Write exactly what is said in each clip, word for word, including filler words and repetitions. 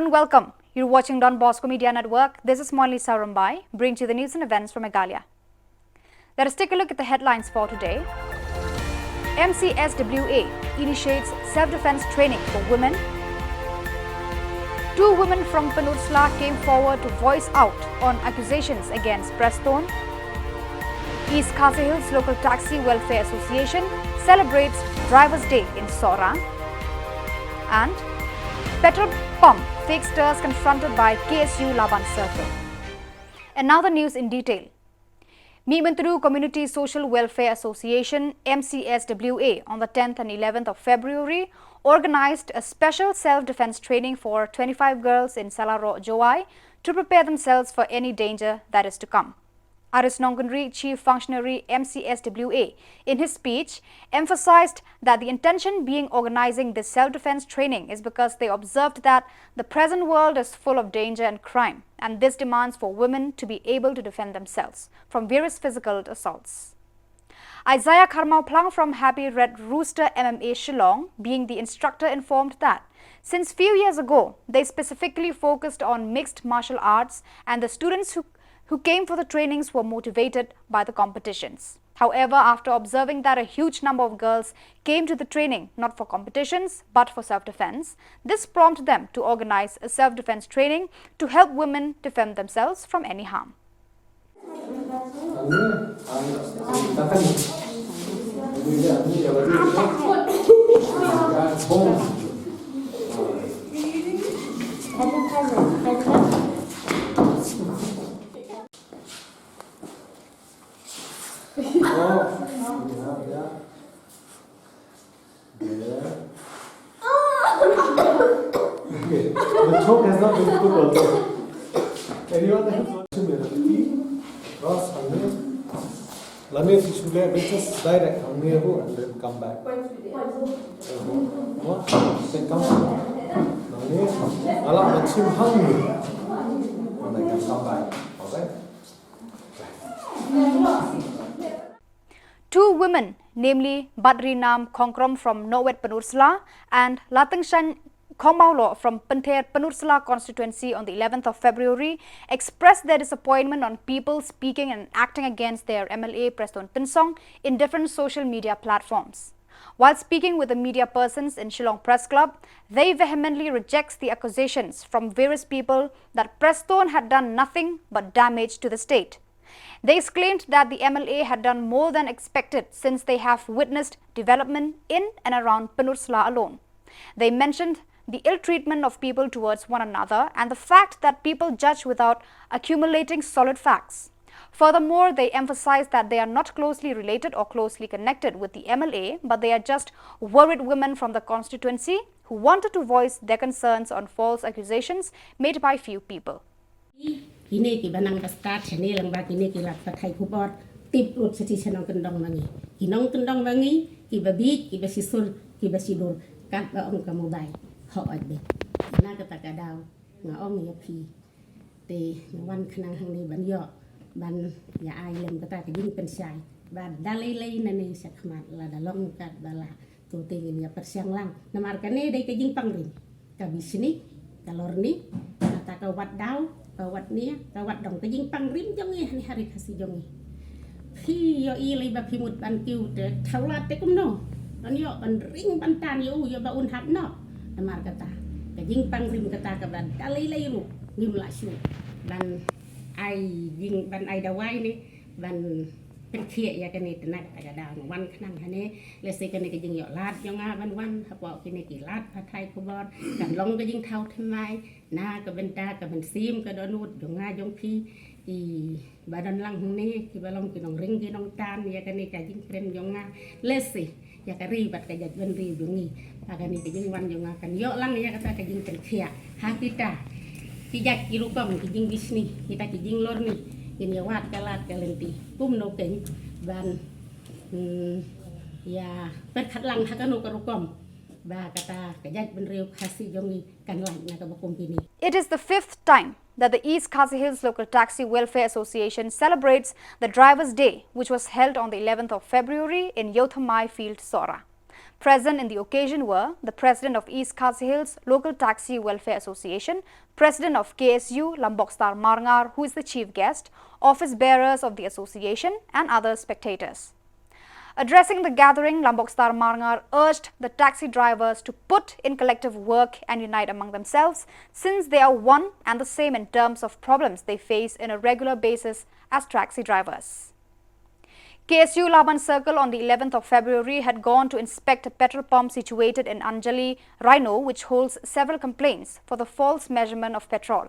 Welcome. You're watching Don Bosco Media Network. This is Monlisa Rumbai, bringing to you the news and events from Meghalaya. Let us take a look at the headlines for today. M C S W A initiates self-defense training for women. Two women from Pynursla came forward to voice out on accusations against Prestone. East Khasi Hills Local Taxi Welfare Association celebrates Drivers' Day in Sohra. And petrol pump fakesters confronted by K S U Laban Circle. And now the news in detail. Mihmyntdu Community Social Welfare Association, M C S W A, on the tenth and eleventh of February, organized a special self-defense training for twenty-five girls in Salaroh, Jowai, to prepare themselves for any danger that is to come. Aris Nongkynrih, Chief Functionary, M C S W A, in his speech, emphasized that the intention being organizing this self-defense training is because they observed that the present world is full of danger and crime, and this demands for women to be able to defend themselves from various physical assaults. Isaiah Kharmawphlang from Happy Red Rooster M M A Shillong, being the instructor, informed that since few years ago, they specifically focused on mixed martial arts, and the students who, who came for the trainings were motivated by the competitions. However, after observing that a huge number of girls came to the training not for competitions but for self-defense, this prompted them to organize a self-defense training to help women defend themselves from any harm. Oh, yeah, yeah. Yeah. Okay. The choke has not been put on. Anyone else? Cross hangne. Lane si sule, just direct hangne ho and then come back. What? Then come. Hangne. Ala machim hangne. And then come back. Okay? Two women, namely Badrinam Khongkrom from Nowet Pynursla and Latungshan Khongmawlo from Pynther Pynursla constituency, on the eleventh of February, expressed their disappointment on people speaking and acting against their M L A Prestone Tynsong in different social media platforms. While speaking with the media persons in Shillong Press Club, they vehemently rejects the accusations from various people that Prestone had done nothing but damage to the state. They exclaimed that the M L A had done more than expected, since they have witnessed development in and around Pynursla alone. They mentioned the ill treatment of people towards one another and the fact that people judge without accumulating solid facts. Furthermore, they emphasized that they are not closely related or closely connected with the M L A, but they are just worried women from the constituency who wanted to voice their concerns on false accusations made by few people. Kine kiba nang ba start shane lang ba kine ki lad pathai khubor tip ruh sha ki nongkyndong ba ngi. Ki nongkyndong ba ngi, kiba bieit, kiba shisur, kiba shidur, katba ong ka mobile. Hooid beit. Na kata ka daw nga ong ïa phi. Te nga wan khnang hangne ban ïoh ban ïa ai lem kata ka jingpynshai ba da lei lei nangne shakhmat lada long katba lah. To te ngin ïa pyrshang lang. Namar kane dei ka jingpang rim. Ka bishni, ka lorni, kata ka wat daw, ka wat nia, ka wat dong, ka jingpang rim jong ngi ha ri Khasi jong ngi. Phi ïohi lei ba phi mut ban kiew te thaw lad te kumno. Ban ïoh ban ring ban tan ïa u ïa ba un hap noh. Namar kata ka jingpang rim kata kaba da lei lei ruh ngim lah shuh ban ai jing ban ai dawai ne ban pynkhiah ïa kane. Te na kata ka daw nga wan khnang hangne, lehse kane ka jingïoh lad jong nga ban wan hapoh kine ki lad pathai khubor kan long ka jingthaw thymmai na ka bynta ka mynsiem ka dohnud jong nga jong phi kiba don lang hangne, kiba long ki nongring ki nongtan ïa kane ka jingkren jong nga. Lehse ïa ka ri bad ka jaitbynriew jong ngi. Ha kane ka jingwan jong nga kan ïoh lang ïa kata ka jingpynkhiah ha kita ki jait ki rukom ki jingbishni, kita ki jinglorni, kin ïa wad ka lad ka lynti kumno kein ban, hmm, ïa pyrkhat lang ha kano ka rukom ba kata ka jaitbynriew Khasi jong ngi kan lait na kaba kum kine. It is the fifth time that the East Khasi Hills Local Taxi Welfare Association celebrates the Drivers' Day, which was held on the eleventh of February in Yothamai Field, Sohra. Present in the occasion were the president of East Khasi Hills Local Taxi Welfare Association, president of K S U, Lambokstar Marngar, who is the chief guest, office bearers of the association, and other spectators. Addressing the gathering, Lambokstar Marngar urged the taxi drivers to put in collective work and unite among themselves, since they are one and the same in terms of problems they face in a regular basis as taxi drivers. K S U Laban Circle on the eleventh of February had gone to inspect a petrol pump situated in Anjali Rhino, which holds several complaints for the false measurement of petrol.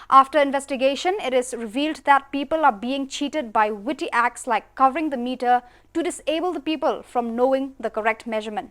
After investigation, it is revealed that people are being cheated by witty acts like covering the meter to disable the people from knowing the correct measurement.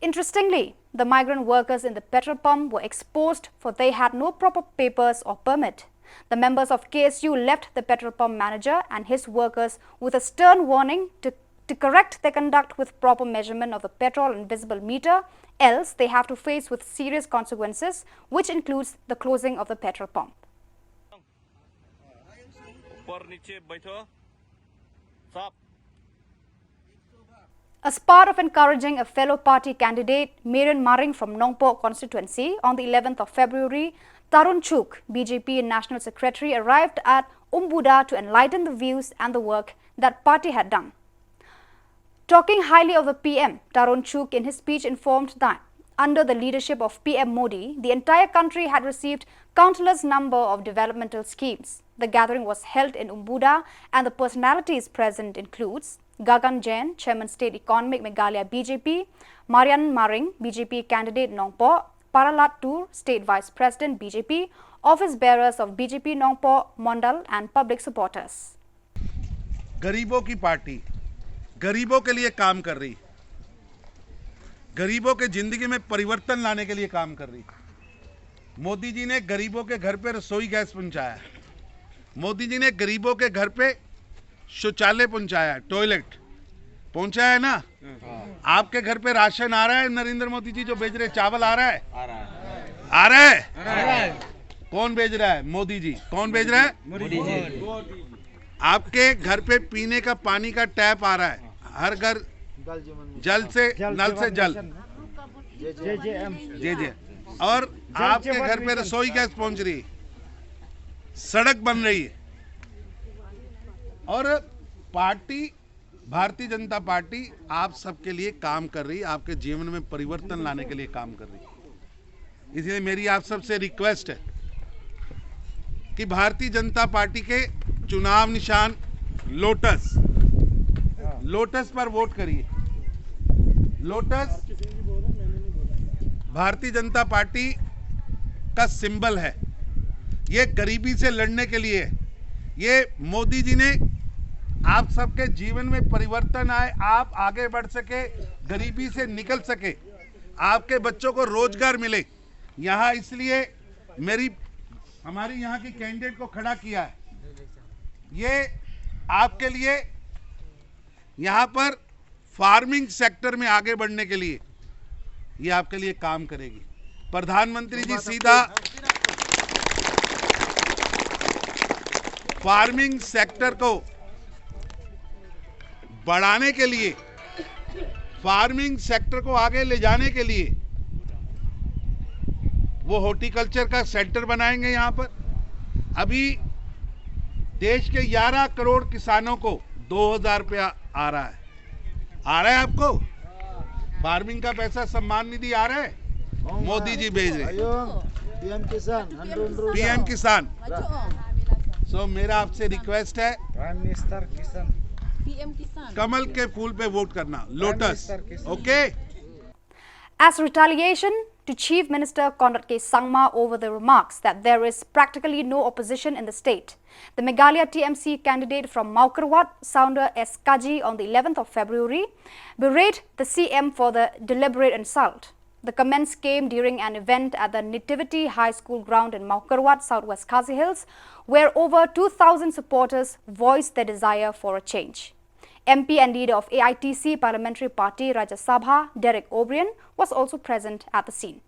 Interestingly, the migrant workers in the petrol pump were exposed for they had no proper papers or permit. The members of K S U left the petrol pump manager and his workers with a stern warning to, to correct their conduct with proper measurement of the petrol and visible meter, else they have to face with serious consequences, which includes the closing of the petrol pump. ऊपर नीचे बैठो, साफ। As part of encouraging a fellow party candidate, Marion Maring from Nongpoh constituency, on the eleventh of February, Tarun Chugh, B J P National Secretary, arrived at Umbuda to enlighten the views and the work that party had done. Talking highly of the P M, Tarun Chugh in his speech informed that under the leadership of P M Modi, the entire country had received countless number of developmental schemes. The gathering was held in Umbuda and the personalities present includes Gagan Jain, Chairman State Economic Meghalaya B J P, Marion Maring, B J P candidate Nongpoh, Paralat Tur, State Vice President B J P, office bearers of B J P Nongpoh, Mondal and public supporters. गरीबों की पार्टी, गरीबों के लिए काम कर रही, गरीबों के जिंदगी में परिवर्तन लाने के लिए काम कर रही। मोदी जी ने गरीबों के घर पे रसोई गैस पहुंचाया, मोदी जी ने गरीबों के घर पे शौचालय पहुंचाया, टॉयलेट पहुंचाया ना। आपके घर पे राशन आ रहा है नरेंद्र मोदी जी जो भेज रहे, चावल आ रहा है? आ रहा है। आ रहा है। आ रहा है। कौन भेज रहा है? मोदी जी। कौन भेज रहा है? मोदी जी। आपके घर पे पीने का पानी का टैप आ रहा है, हर घर जल से, नल से जल। जे जे, और आपके घर पे रसोई गैस पहुंच रही, सड़क बन रही है। और पार्टी, भारतीय जनता पार्टी आप सबके लिए काम कर रही, आपके जीवन में परिवर्तन लाने के लिए काम कर रही। इसलिए मेरी आप सबसे रिक्वेस्ट है कि भारतीय जनता पार्टी के चुनाव निशान लोटस, लोटस पर वोट करिए। लोटस भारतीय जनता पार्टी का सिंबल है। ये गरीबी से लड़ने के लिए, ये मोदी जी ने आप सबके जीवन में परिवर्तन आए, आप आगे बढ़ सके, गरीबी से निकल सके, आपके बच्चों को रोजगार मिले। यहाँ इसलिए मेरी, हमारी यहाँ की कैंडिडेट को खड़ा किया है। ये आपके लिए, यहाँ पर फार्मिंग सेक्टर में आगे बढ़ने के लिए ये आपके लिए काम करेगी। प्रधानमंत्री जी सीधा फार्मिंग सेक्टर को बढ़ाने के लिए, फार्मिंग सेक्टर को आगे ले जाने के लिए वो हॉर्टिकल्चर का सेंटर बनाएंगे यहाँ पर। अभी देश के ग्यारह करोड़ किसानों को दो हज़ार रुपया आ रहा है। आ रहा है आपको? फार्मिंग का पैसा सम्मान निधि आ रहा है, मोदी जी भेज रहे। Ayun, P M Kisan, hundred rupees. पीएम किसान। सो मेरा आपसे रिक्वेस्ट है, Prime Minister Kisan. P M Kisan. कमल के फूल पे वोट करना, लोटस। ओके। As retaliation to Chief Minister Conrad K Sangma over the remarks that there is practically no opposition in the state, the Meghalaya T M C candidate from Mawkyrwat, Sounder S Kaji, on the eleventh of February, berated the C M for the deliberate insult. The comments came during an event at the Nativity High School ground in Mawkyrwat, Southwest Khasi Hills, where over two thousand supporters voiced their desire for a change. M P and leader of A I T C Parliamentary Party Rajya Sabha, Derek O'Brien, was also present at the scene.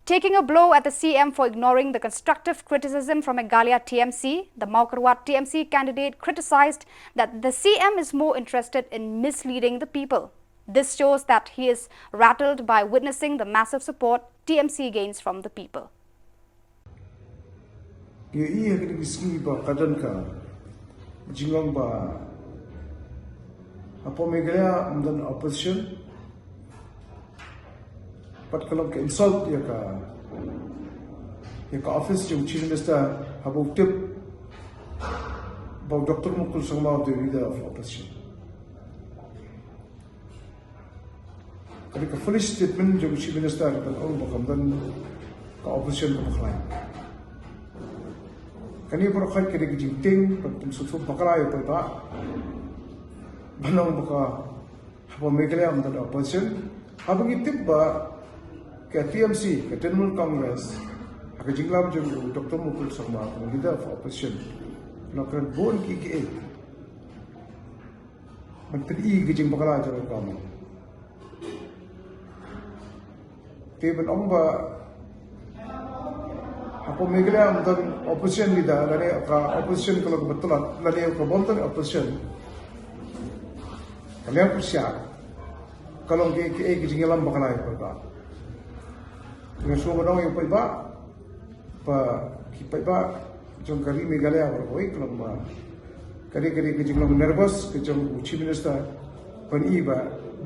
Taking a blow at the C M for ignoring the constructive criticism from Meghalaya T M C, the Mawkyrwat T M C candidate criticized that the C M is more interested in misleading the people. This shows that he is rattled by witnessing the massive support T M C gains from the people. Ngi ïohi ha kine ki sngi ba ka don ka jinglong ba hapoh Meghalaya ym don opposition, bad ka long ka insult ïa ka, ïa ka office jong Chief Minister haba u tip ba u Doctor Mukul Sangma u dei u leader of opposition. Ka dei ka foolish statement jong u Chief Minister ban ong ba kam don ka opposition kaba khlaiñ. Kane baroh ka dei ka jingtieng ban pynsuh bakla ïa u paidbah. Ban ong ba ka hapoh Meghalaya ym don opposition. Haba ngi tip ba ka T M C, ka Trinamool Congress, ha ka jingïalam jong u Doctor Mukul Sangma kum u leader of opposition, la kren bun kiei kiei ban pyni ka jingbakla jong ka government. Te ban ong ba hapoh Meghalaya ym don opposition leader, lane ka opposition ka long kaba tlot, lane ka bym don opposition, ka long pyrshah, ka long ka, ka, ka jingïalam bakla ïa u paidbah. Nga shu ban ong ïa u paidbah, ba ki paidbah jong ka ri Meghalaya baroh kawei ka long ba ka dei, ka dei ka jinglong nervous ka jong u Chief Minister ban ïohi ba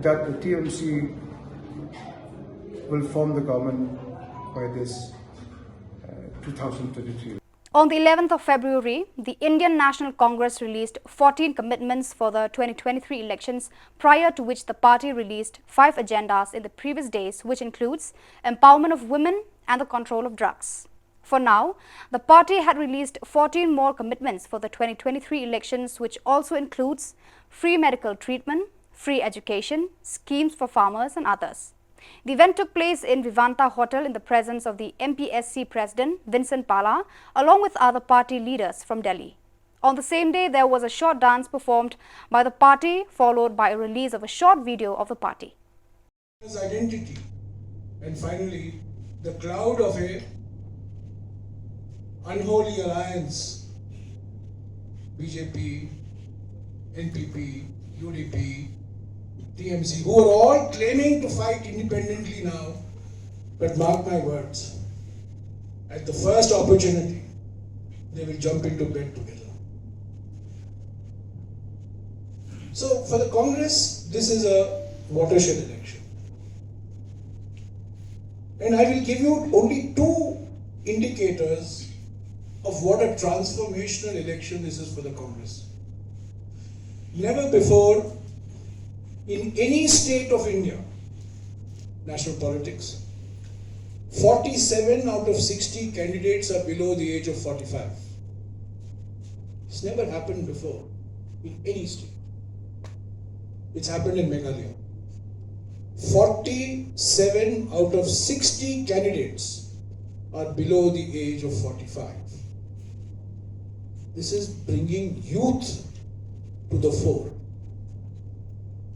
that the T M C will form the government by this, uh, two thousand twenty-three. On the eleventh of February, the Indian National Congress released fourteen commitments for the twenty twenty-three elections, prior to which the party released five agendas in the previous days, which includes empowerment of women and the control of drugs. For now, the party had released fourteen more commitments for the twenty twenty-three elections, which also includes free medical treatment, free education, schemes for farmers, and others. The event took place in Vivanta Hotel in the presence of the M P S C President Vincent Pala, along with other party leaders from Delhi. On the same day, there was a short dance performed by the party, followed by a release of a short video of the party. Identity, and finally, the cloud of a unholy alliance, B J P, N P P, U D P, T M C, who are all claiming to fight independently now, but mark my words, at the first opportunity, they will jump into bed together. So for the Congress, this is a watershed election. And I will give you only two indicators of what a transformational election this is for the Congress. Never before in any state of India, national politics, forty-seven out of sixty candidates are below the age of forty-five. It's never happened before in any state. It's happened in Meghalaya. Forty-seven out of sixty candidates are below the age of forty-five. This is bringing youth to the fore.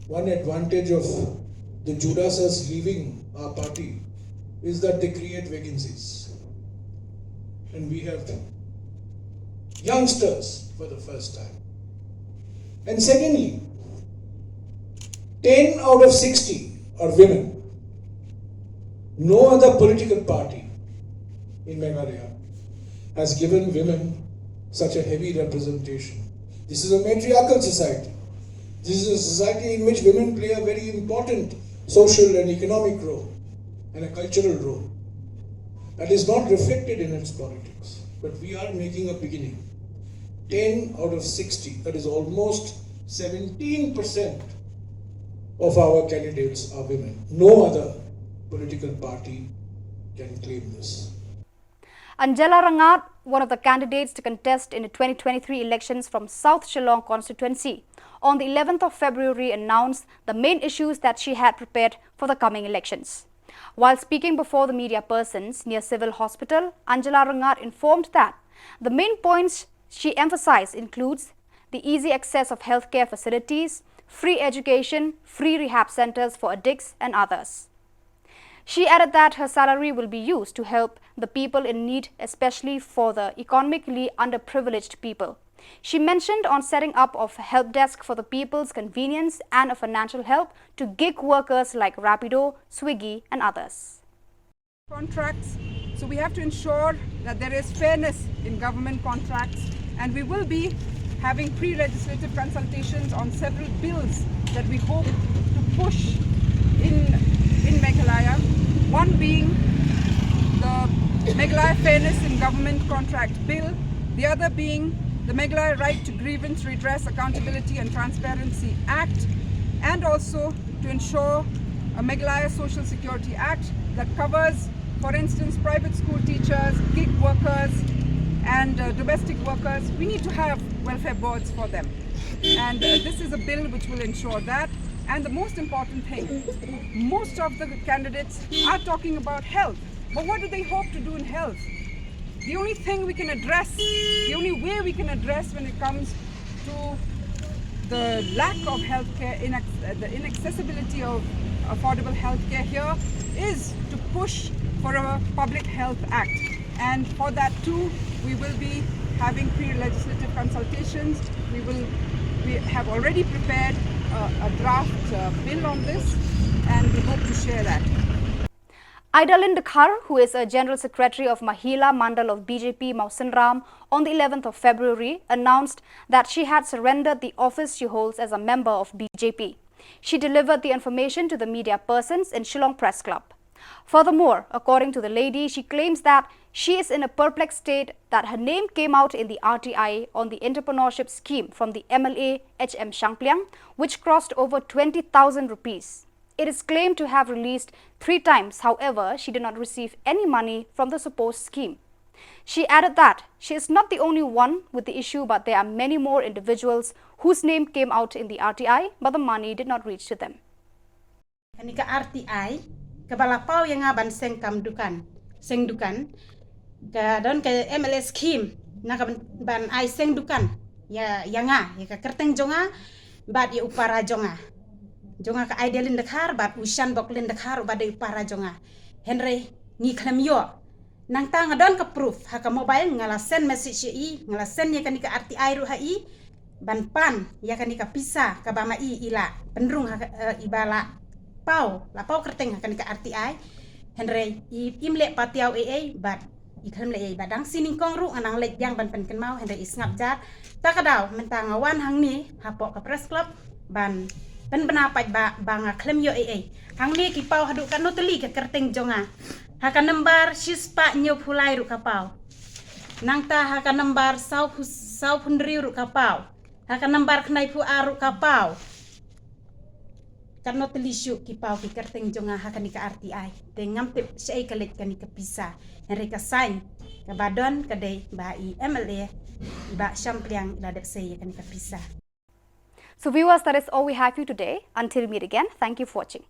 One advantage of the Judasas leaving our party is that they create vacancies. And we have youngsters for the first time. And secondly, ten out of sixty are women. No other political party in Meghalaya has given women such a heavy representation. This is a matriarchal society. This is a society in which women play a very important social and economic role and a cultural role that is not reflected in its politics. But we are making a beginning. Ten out of sixty, that is almost seventeen percent of our candidates are women. No other political party can claim this. Angela Rangat, one of the candidates to contest in the twenty twenty-three elections from South Shillong constituency, on the eleventh of February announced the main issues that she had prepared for the coming elections. While speaking before the media persons near Civil Hospital, Angela Rangat informed that the main points she emphasized includes the easy access of healthcare facilities, free education, free rehab centers for addicts and others. She added that her salary will be used to help the people in need, especially for the economically underprivileged people. She mentioned on setting up of a help desk for the people's convenience and a financial help to gig workers like Rapido, Swiggy and others. Contracts. So we have to ensure that there is fairness in government contracts, and we will be having pre-legislative consultations on several bills that we hope to push in, in Meghalaya. One being the Meghalaya Fairness in Government Contract Bill, the other being the Meghalaya Right to Grievance Redress, Accountability and Transparency Act, and also to ensure a Meghalaya Social Security Act that covers, for instance, private school teachers, gig workers, and uh, domestic workers. We need to have welfare boards for them. And uh, this is a bill which will ensure that. And the most important thing, most of the candidates are talking about health. But what do they hope to do in health? The only thing we can address, the only way we can address when it comes to the lack of healthcare, inac- uh, the inaccessibility of affordable healthcare here is to push for a Public Health Act. And for that too, we will be having pre-legislative consultations. We will, we have already prepared a, a draft uh, bill on this, and we hope to share that. Idalin Dkhar, who is a General Secretary of Mahila Mandal of B J P Mawsynram, on the eleventh of February, announced that she had surrendered the office she holds as a member of B J P. She delivered the information to the media persons in Shillong Press Club. Furthermore, according to the lady, she claims that she is in a perplexed state that her name came out in the R T I on the entrepreneurship scheme from the M L A H M Shangpliang, which crossed over twenty thousand rupees. It is claimed to have released three times. However, she did not receive any money from the supposed scheme. She added that she is not the only one with the issue, but there are many more individuals whose name came out in the R T I, but the money did not reach to them. Kane ka R T I, kaba la paw ïa nga ban seng kam dukan, seng dukan, ka don ka M L A scheme, na ka ban, ban ai seng dukan ïa, ïa nga, ïa ka kyrteng jong nga, bad ïa u para jong nga. Jong nga ka Idalin Dkhar, bad u Shanbok Lin Dkhar, uba dei u para jong nga. Hynrei ngi khlem ïoh. Nangta nga don ka proof, ha ka mobile nga la send message ïa i, nga la send ïa kane ka R T I ruh ha i, ban pan ïa kane ka pisa kaba ma i i la pynrung ha, eh, iba la paw, la paw kyrteng ha kane ka R T I. Hynrei i, im leh patiaw ei ei bad i khlem leh ei ei bad dang shi nyngkong ruh nga nang leit biang ban pynkynmaw hynrei i sngap jar. Ta ka daw mynta nga wan hangne hapoh ka press club ban pynbna paidbah ba nga khlem ïoh ei ei. Hangne ki paw haduh katno tylli ka kyrteng jong nga. Ha ka nambar shispah hynñiewphew lai ruh ka paw. Nangta ha ka nambar sawphew, sawphew hynriew ruh ka paw. Ha ka nambar khyndaiphew ar ruh ka paw. Katno tylli shuh ki paw ki kyrteng jong nga ha kane ka R T I. Te ngam tip shaei ka leit kane ka pisa. Hynrei ka sign kaba don ka dei ba i M L A i Bah Shanpliang i la dep sei ïa kane ka pisa. So viewers, that is all we have for you today. Until meet again, thank you for watching.